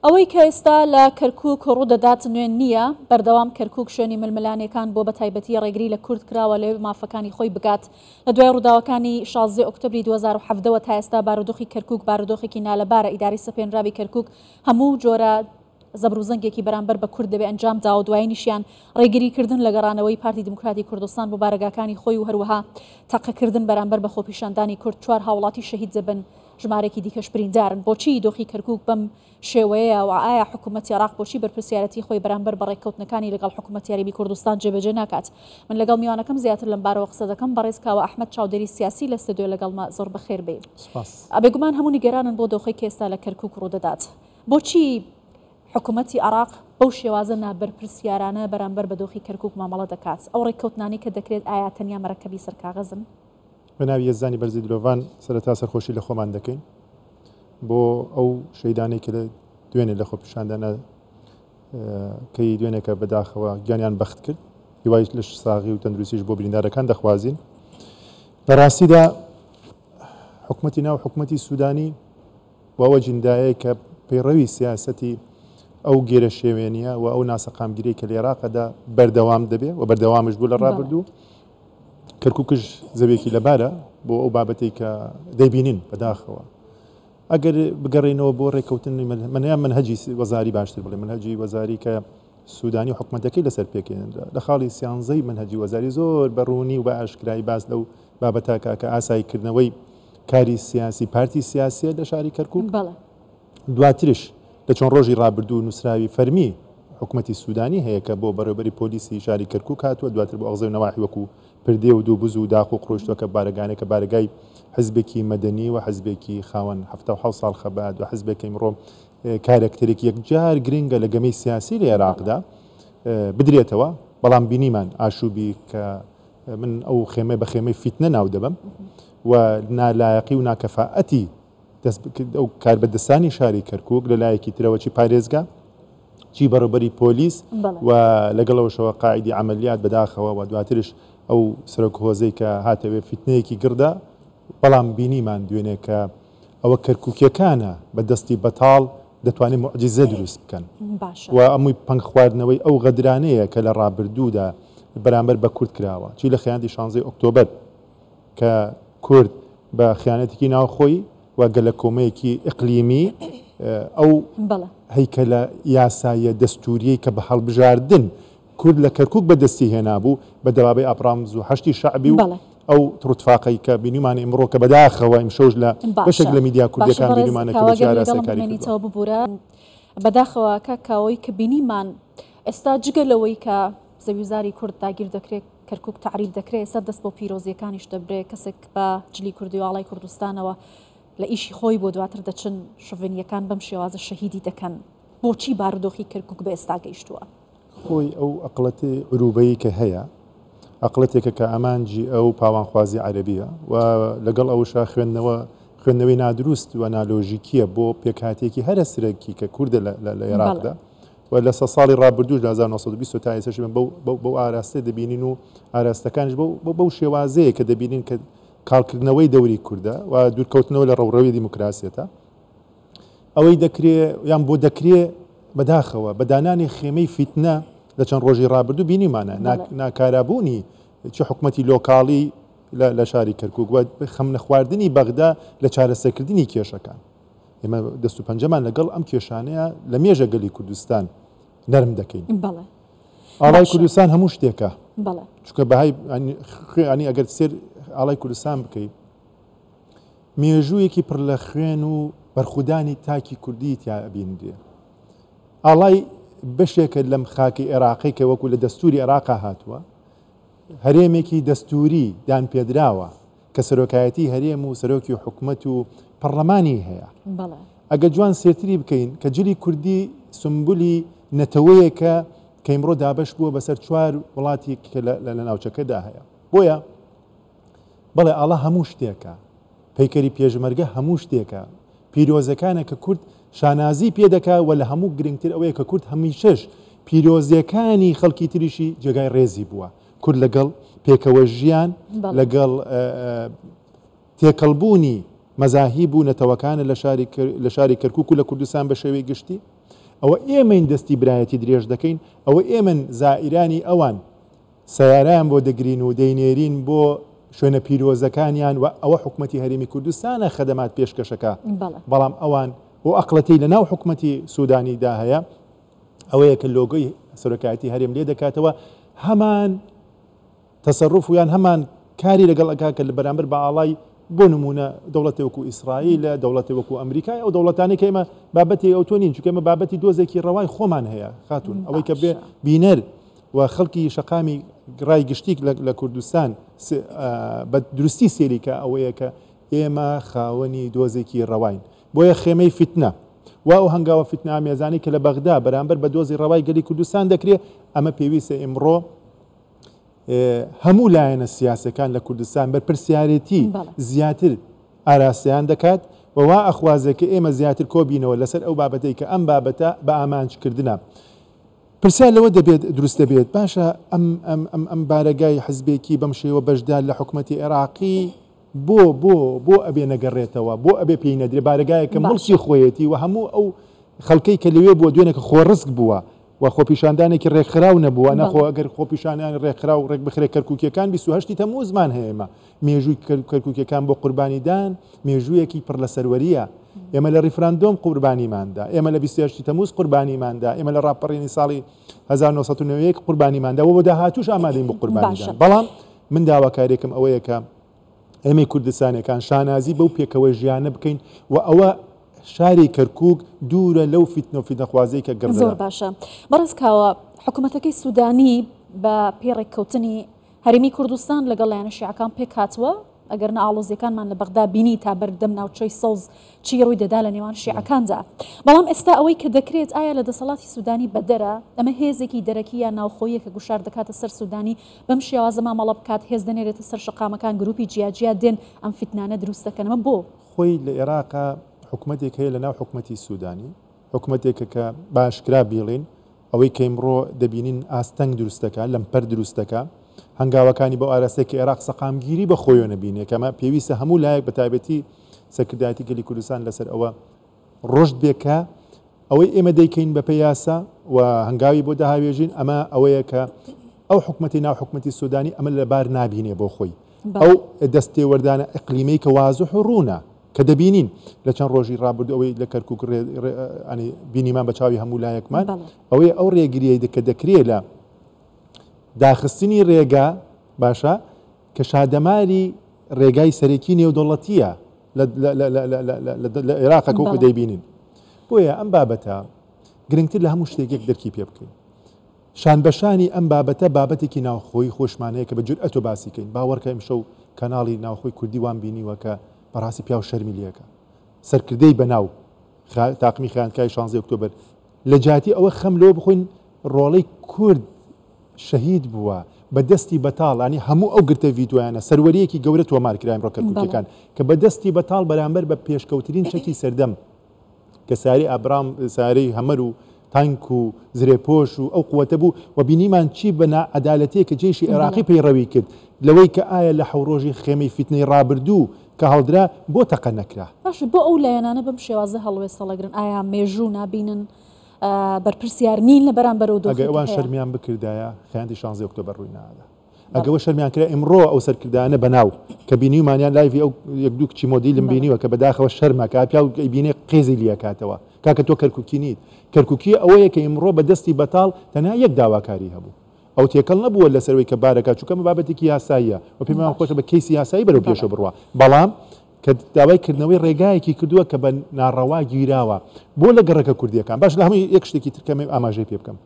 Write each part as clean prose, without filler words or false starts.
ئەوەی کە ئێستا لە کەرکوک ڕوودەدات نوێ نییە، بەردەوام کەرکوک شوێنی ململانێکان بووە بەتایبەتی ڕێگری لە کورد کراوە لەوێ مافەکانی خۆی بگات. لە دوای ڕووداوەکانی 16 ئۆکتۆبری 2017 وە تا ئێستا بارودۆخی کەرکوک بارودۆخێکی نالەبارە، ئیدارەی سەپێنراوی کەرکوک هەموو جۆرە زەبروزەنگێکی بەرامبەر بە کورد لەوێ ئەنجام داوە، دوایینیشیان ڕێگری کردن لە گەڕانەوەی پارتی دیموکراتی کوردستان بۆ بارەگاکانی خۆی و هەروەها تەقەکردن بەرامبەر بە خۆپیشاندانی کورد چوار هاوڵاتی شەهید دەبن. ژمارەیەکی دیکەش بریندارن. بۆچی دۆخی کەرکوک بەم شێوەیەیە و ئایا حکومەتی عێراق بۆچی بەرپرسیارەتی خۆی بەرامبەر بە ڕێککەوتنەکانی لەگەڵ حکومەتی هەرێمی کوردستان جێبەجێ ناکات؟ من لەگەڵ میوانەکەم زیاتر لەم بارەوە قسە دەکەم. بەڕێز کاوە ئەحمەد چاودێری سیاسی لە ستۆدیۆ لەگەڵمە، زۆر بەخێر بێی. سوپاس. بێگومان هەموو نیگەرانن بۆ دۆخەی کە ئێستا لە کەرکوک ڕوودەدات. بۆچی حکومەتی عێراق بەو شێوازە نابەرپرسیارانە بەرامبەر بە دۆخی کەرکوک مامەڵە دەکات؟ ئەو ڕێککەوتنانەی کە دەکرێت ئایا تەنیا مەرەکەبی سەر کاغەزن؟ بە ناوی یەزدانی بەرزی دلۆڤان سەرەتا سەرخۆشی لە خۆمان دەکەین بۆ ئەو شەیدانەی کە لە دوێنێ لە خۆپیشاندانە کەی دوێنێکە بەداخەوە گیانیان بەخت کرد هیوای لەش ساغی و تەندروستیش بۆ بریندارەکان دەخوازین لە ڕاستیدا حکومەتی ناو حکومەتی سوودانی واوە جیندایە کە پەیڕەوی سیاسەتی ئەو گێرەشێوێنیە و ئەو ناسەقامگیری کە لە عێراقدا بەردەوام دەبێ و بەردەوامش بوو لە ڕابردوو کەرکوکش زەویەکی لەبارە بۆ ئەو بابەتەی کە دەیبینین بەداخەوە ئەگەر بگەڕێنەوە بۆ ڕێککەوتنی منیان منهجی وەزاری باشتر بڵێ منهجی وەزاری کە سوودانی و حکومەتەکەی لەسەر پێکێنرا لە خاڵی سیانزەی منهجی وەزاری زۆر بە ڕوونی و بە ئاشکرایی باس لەو بابەتاکە کە ئاساییکردنەوەی کاری سیاسی پارتی سیاسیە لە شاری کەرکوک دواترش لە چەند ڕۆژی ڕابردوو نووسراوی فەرمی حکومەتی سوودانی هەیە کە بۆ بەڕێوەبەری پۆلیسی شاری کەرکووک هاتووە، دواتر بۆ ئەغزەی و نەواحی وەکو پردێ و دووبز و داقوق ڕۆیشتووە کە بارەگانێکە بارەگای حزبێکی مەدەنی و حزبێکی خاوەن 77 ساڵ خەبات و حزبێک کە ئیمڕۆ کارەکتەرێکی یەکجار گرنگە لە گەمەی سیاسی لە عێراقدا بدرێتەوە، بەڵام بینیمان ئاشوبی کە من ئەو خێمەی بە خێمەی فیتنە ناو دەبەم و نالایەقی و ناکەفائەتی ئەو کاربەدەستانی شاری کەرکوک لە لایەکی ترەوە چی پارێزگا چی بەڕێوبەری پۆلیس و لەگەڵەوەشەوە قاعدی عملیات بەداخەوە و دواترش ئەو سەرۆک هۆزەی کە هاتەوێ فیتنەیەکی گڕدا بەڵام بینیمان دوێنێ کە ئەوە کەرکوکیەکانە بە دەستی بەتاڵ دەتوانێت معجزە دروست بکەن و ئەمووی پەنگ خواردنەوەی ئەو غەدرانەیە کە لە ڕابردوودا بەرامبەر بە کورد کراوە چی لە خیانەتی شانزەی ئۆکتۆبەر کە کورد بە خیانەتێکی ناوخۆیی و گەلەکۆمەیەکی ئیقلیمی ئەو هەیکەلە یاساییە دەستووریەی کە بە هەڵبژاردن کورد لە کەرکوک بەدەستی هێنابوو بە دەبابەی ئاپڕامز و حەشدی شەعبی و ئەو تڕوتفاقەی کە بینیومانە ئیمڕۆ کە بەداخەوە ئیمشەوش لە بەشێک لە میدیا کوردیەکان بینیومانە کە بە چ ئاراستەیەک کاری کردووە. ببورە بەداخەوە کاک کاوەی کە بینیمان ئێستا جگە لەوەی کە زەویوزاری کورد داگیر دەکرێت کەرکوک تەعریب دەکرێ سەر دەست بۆ پیرۆزیەکانیش دەبرێ کەسێک بە جلی کوردی و ئاڵای کوردستانەوە لە ئیشی خۆی بۆ دواتر دەچن شۆڤێنیەکان بەم شێوازە شەهیدی دەکەن بۆچی بارودۆخی کەرکوک بە ئێستا گەیشتووە؟ خۆی ئەو ئەقڵەتی عروبەیی کە هەیە ئەقڵەتێکە کە ئامانجی ئەو پاوانخوازی عەرەبیە و لەگەڵ ئەوشا خوێندنەوە خوێندنەوەی نادروست و نالۆژیکیە بۆ پێکهاتەیەکی هەرە سرەکی کە کوردە لە عێراقدا و لە سە ساڵی ڕابردووش لە 1920 تا ئێستاش ئێمە بەو بەو ئاراستەیە دەبینین و ئاراستەکانیش بەو بەو شێوازەیە کە دەبینین کە کاڵکردنەوەی دەوری کوردە و دوورکەوتنەوە لە ڕەوڕەوی دیموکراسیەتە ئەوەی دەکرێ یان بۆ دەکرێ بەداخەوە بە دانانی خێمەی فیتنە لە چەند ڕۆژی ڕابردوو بینیمانە ناکارابوونی چ حکومەتی لۆکاڵی لە شاری کەرکوک و خەم نەخواردنی بەغدا لە چارەسەرکردنی کێشەکان. ئێمە دەست و پەنجەمان لەگەڵ ئەم کێشانەیە لە مێژە گەلی کوردستان نەرم دەکەین. بەڵێ. ئاڵای کوردستان هەموو شتێکە. بەڵێ. چونکە بەهای خوێنی ئەگەر سێر ئاڵای کوردستان بکەی مێژوویەکی پڕ لە خوێن و بەرخودانی تاکی کوردی تیا ئەبینرێ. ئاڵای بەشێکە لەم خاکی عێراقی کە وەکو لە دەستوری عێراقا هاتووە هەرێمێکی دەستوری دانپێدراوە کە سەرۆکایەتی هەرێم و سەرۆکی حکومەت و پەڕلەمانی هەیە. ئەگەر جوان سێرتری بکەین کە جلی کوردی سمبولی نەتەوەیەکە کە ئیمڕۆ دابەش بووە بەسەر چوار وڵاتی کە لە ناوچەکەدا هەیە. بۆیە بەڵێ ئاڵا هەموو شتێکە، پەیکەری پێشمەرگە هەموو شتێکە، پیرۆزەکانە کە کورد شانازی پێ دەکا و لە هەموو گرنگتر ئەوەیە کە کورد هەمیشەش پیرۆزیەکانی خەڵکی تریشی جێگای ڕێزی بووە. کورد لەگەڵ پێکەوە ژیان، لەگەڵ تێکەڵبوونی مەزاهیب و نەتەوەکانە لە شاری کەرکوک و لە کوردستان بە شێوەی گشتی. ئەوە ئێمەین دەستی برایەتی درێژ دەکەین، ئەوە ئێمەن زائیرانی ئەوان سەیارەیان بۆ دەگرین و دەینێرین بۆ شوێنە پیرۆزەکانیان و ئەوە حکومەتی هەرێمی کوردستانە خەدەمات پێشکەشەکا، بەڵام ئەوان ئەو ئەقڵەتەی لەناو حکومەتی سودانیدا هەیە ئەوەیە کە لۆگۆی سەرۆکایەتی هەرێم لێ دەکاتەوە هەمان تەسەروف و یان هەمان کاری لەگەڵ ئەکا کە لە بەرامبەر بە ئاڵای بۆ نموونە دەوڵەتێ وەکوو ئیسرائیلە، دەوڵەتێ وەکوو ئەمریکای، ئەو دەوڵەتانەی کە ئێمە بابەتی ئەوتۆ نین، چونکە ئێمە بابەتی دۆزێکی ڕەوای خۆمان هەیە خاتوون، ئەوەی کە بێ بینەر و خەڵکی شەقامی ڕای گشتی لە کوردستان بە دروستی سێری کە ئەوەیە کە ئێمە خاوەنی دۆزێکی ڕەواین. بۆیە خێمەی فیتنە و ئەو هەنگاوە فیتنەئامێزانەی کە لە بەغدا بەرامبەر بە دۆزی ڕەوای گەلی کوردستان دەکرێ، ئەمە پێویستە ئیمڕۆ هەموو لایەنە سیاسەکان لە کوردستان بەرپرسیارێتی زیاتر ئاراستەیان دەکات و وا ئەخوازێ کە ئێمە زیاتر کۆبینەوە لەسەر ئەو بابەتەی کە ئەم بابەتە بە ئامانجکردنە. پرسیار لەوە دەبێت دروست دەبێت باشە ئەم ئەم ئەم ئەم بارەگای حزبێکی بەم شێوە بەشدار لە حکومەتی عێراقی بۆ بۆ بۆ ئەبێ نەگەڕێتەوە بۆ ئەبێ پێی نەدرێ بارەگایەک کە مڵکی خۆیەتی و هەموو ئەو خەڵکەی کە لەوێ بووە دوێنێکە خۆڕسک بووە و خۆپیشاندانێکی ڕێکخراو نەبووە نەخۆ ئەگەر خۆپیشانیان ڕێکخراو ڕێک بخرێ کەرکوکیەکان 28 تەموزمان هەیە ئێمە مێژووی کەرکوکیەکان بۆ قوربانیدان مێژوویەکی پڕ لە سەروەریە ئێمە لە ڕیفراندۆم قوربانیماندا ئێمە لە 28 تەموز قوربانیماندا ئێمە لە ڕاپەڕینی ساڵی 1991 قوربانیماندا و بۆ داهاتووش ئامادەین بۆ قوربانیدان بەڵام من داواکاریەکم ئەوەیە کە ئێمەی کوردستانیەکان شانازی بەو پێکەوە ژیانە بکەین و ئەوە شاری کەرکوک دوورە لەو فیتنە و فیتنەخوازیەی کە گڕ زۆر دەدا. باشە بەڕێز کاوە، حکومەتەکەی سودانی بە پێی ڕێککەوتنی هەرێمی کوردستان لەگەڵ لایەنە شیعەکان پێکهاتووە، ئەگەرنا ئاڵۆزیەکانمان لە بەغدا بینی تا بەردەم ناوچەی سەوز چی ڕووی دەدا لە نێوان شیعەکاندا. بەڵام ئێستا ئەوەی کە دەکرێت ئایا لە دەسەڵاتی سودانی بەدەرە؟ ئەمە هێزێکی دەرەکی یان ناوخۆییە کە گوشار دەکاتە سەر سودانی بەم شێوازە مامەڵە بکات، هێز دەنێرێتە سەر شەقامەکان، گروپی جیاجیا دێن ئەم فیتنانە دروست دەکەن، ئەمە بۆ؟ خۆی لە ئێراقا حکومەتێک هەیە لە ناو حکومەتی سودانی، حکومەتێکە کە بە ئاشکرا بیڵێین ئەوەی کە ئیمڕۆ دەبینین ئاستەنگ دروست دەکا، لەمپەر دروست دەکا، هەنگاوەکانی بەو ئاراستەیە کە ئێراق سەقامگیری بە خۆیەوە نەبینێ، کە ئەمە پێویستە هەموو لایەک بە تایبەتی سەرکردایەتی گەلی کوردستان لەسەر ئەوە ڕژد بێ کە ئەوەی ئێمە دەیکەین بەپێ یاسا و هەنگاوی بۆ دەهاوێژین ئەمە ئەوەیە کە ئەو حکومەتی ناو حکومەتی سودانی ئەمە لەبار نابینێ بۆ خۆی ئەو دەستێوەردانە ئیقلیمەی کە وازح و ڕوونە کە دەبینین لە چەند ڕۆژی ڕابردوو ئەوەی لە کەرکک ڕێ بینیمان بە چاوی هەموو لایەکمان ئەوەی ئەو ڕێگریەی کە دەکرێت لە داخستنی ڕێگا باشە کە شادەماری ڕێگای سەرەکی نێودەوڵەتیە لە عێراقە وەکو دەیبینین بۆیە ئەم بابەتە گرنگتر لە هەموو شتێک یەک دەرکی پێ بکەین شانبەشانی ئەم بابەتە بابەتێکی ناوخۆیی خۆشمان هەیە کە بە جورئەتەوە باسی کەین، باوەڕکە ئیمشەو کەناڵی ناوخۆی کوردی وام بینیوە کە بەڕاستی پیاو شەرمی لێکا. سەرکردەی بەناو تاقمی خیانەتکاری شانزەی ئۆکتۆبەر لە جیاتی ئەوە خەم لەوە بخۆین ڕۆڵەی کورد شەهید بووە بە دەستی بەتاڵ ینی هەموو ئەو گرتە ڤیدیۆیانە سەروەریەکی گەورە تۆمار کرا ئیمڕۆ کەرکوکیەکان کە بە دەستی بەتاڵ بەرامبەر بە پێشکەوترین چەکی سەردەم کە سەیارەی ئابرام سەیارەی هەمەر و تانک و زرێپۆش و ئەو قوەتە بوو و بینیمان چی بە ناعەدالەتیە کە جەیشی عێراقی پەیڕەوی کرد لەوەی کە ئایا لە حەو ڕۆژی خێمەی فیتنەی ڕابردوو کە هەڵدرا بۆ تەقە نەکرا؟ باشە بۆ ئەو لایەنانە بەم شێوازە هەڵوێست هەڵەگرن ئایا مێژوو نابینن بەرپرسیار نین لە بەرامبەر ئەو دۆخەی کە ئەگەر ئەوان هەیە؟ شەرمیان بکردایە خیانەتی شانزەی ئۆکتۆبەر ڕووی نەئەدا. ئەگەوە شەرمیان کرا ئیمڕۆ ئەو سەرکردانە بەناو کە بینیومانیان لایڤی ئەو یەک دوو کچی مۆدیلم بینیوە کە بەداخەوە شەرمە کە پیاو ئەیبینێ قێزی لیەکاتەوە کاکە تۆ کەرکوکی نیت کەرکوکی ئەوەیە کە ئیمڕۆ بە دەستی بەتاڵ تەنها یەک داواکاری هەبوو ئەو تێکەڵ نەبووە لەسەرەوەی کە بارەکە چونکە ئەمە بابەتێکی یاساییە و پێمان خۆشە بە کەیسی یاسایی بەرەو پێشەوە بڕوا بەڵام کە داوای کردنەوەی ڕێگایەکی کردووە کە بە ناڕەوا گیراوە بۆ لە گەڕەکە کوردیەکان باش لە هەمووی یەک شتێکی تر کەمێ ئاماژەی پێ بکەم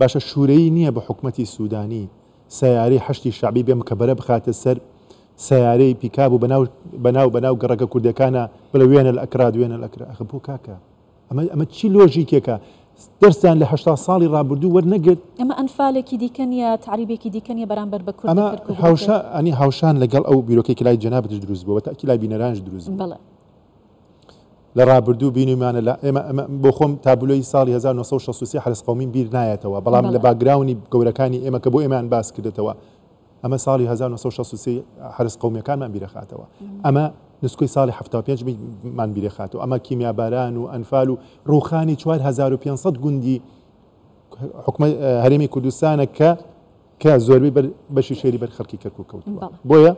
باشە شورەیی نیە بە حکومەتی سودانی سەیارەی حەشدی شەعبی بێ مکەبەرە بخاتە سەر سەیارەی پیکاب و بەناو بەناو بەناو گەڕەکە کوردەکانا بڵێ وێنە الاکراد وێنە الاکراد ئەخە بۆ کاکە ئەمە ئەمە چی لۆژیکێکە دەرستان لە 80 ساڵی ڕابردوو وەرنەگرت؟ ئەمە ئەنفالێکی دیکە نییە، تەعریبێکی دیکە نییە بەرامبەر بە کورد لە ئەمە کەرکوک هاوشا دەکرێت؟ ئەنی هاوشان لەگەڵ ئەو بیرۆکەی کە لای جەنابتش دروست بووە، بە تەئکید لای بینەرانش دروست بوو. بەڵێ. لە ڕابردوو بینیومانە لە ئێمە ئەمە بۆ خۆم تابلۆی ساڵی 1963 حەرەس قەومیم بیر نایەتەوە بەڵام لە باکگراونی گەورەکانی ئێمە کە بۆ ئێمەیان باس کردێتەوە ئەمە ساڵی 1963 حەرەس قەومیەکانمان بیرەخاتەوە ئەمە. نسکۆی ساڵی 75 مان بیرێ خاتەوە ئەمە کیمیاباران و ئەنفال و ڕووخانی 4500 گوندی حکومە هەرێمی کوردستانە کە کە زۆربەی بەر بەشی شێری بەر خەڵکی کەرکوک کەوتووە. بۆیە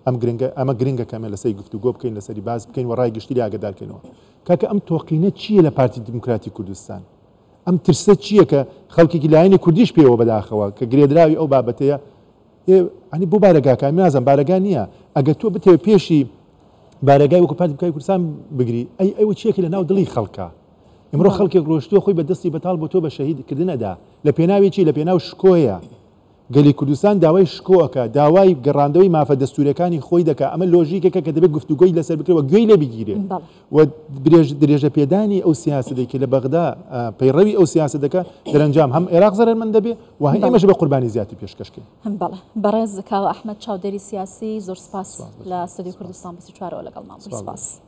ئەم گرنگە ئەمە گرنگە کە ئەمە لەسەری گفتوگۆ بکەین لەسەری باس بکەین و ڕای گشتی لێ ئاگادارکەینەوە. کاکە ئەم تۆقینە چییە لە پارتی دیموکراتی کوردستان؟ ئەم ترسە چییە کە خەڵکێکی لایەنی کوردیش پێوە بەداخەوە کە گرێدراوی ئەو بابەتەیە ئەنی بۆ بارەگاکان نازم بارەگا نییە ئەگەر تۆ بتەوێت پێشی بارەگای وەکو پارتی دیموکراتی کوردستان بگری ئەی ئەوە چیەکە لە ناو دڵی خەڵکە ئمڕۆ خەڵکێک ڕۆشتووە خۆی بە دەستی بەتاڵ بۆ تۆ بە شەهید کردن ئەدا لە پێناوی چی لە پێناو شکۆیە گەلی کوردستان داوای شکۆ ئەکا داوای گەڕاندەوەی مافە دەستوریەکانی خۆی دەکا ئەمە لۆژیکێکە کە دەبێت گفتوگۆی لەسەر بکرێت و گوێی لێ بگیرێت و درێژە پێدانی ئەو سیاسەتەی کە لە بەغدا پەیڕەوی ئەو سیاسەت دەکا دەرەنجام هەم عێراق زەرەرمەند دەبێ و هەم ئێمەش بە قوربانی زیاتر پێشکەش کەین. بەڵێ بەڕێز کاوە ئەحمەد چاودێری سیاسی زۆر سپاس لە ستۆدیۆی کوردستان 24 ەوە لەگەڵمان بووی سپاس.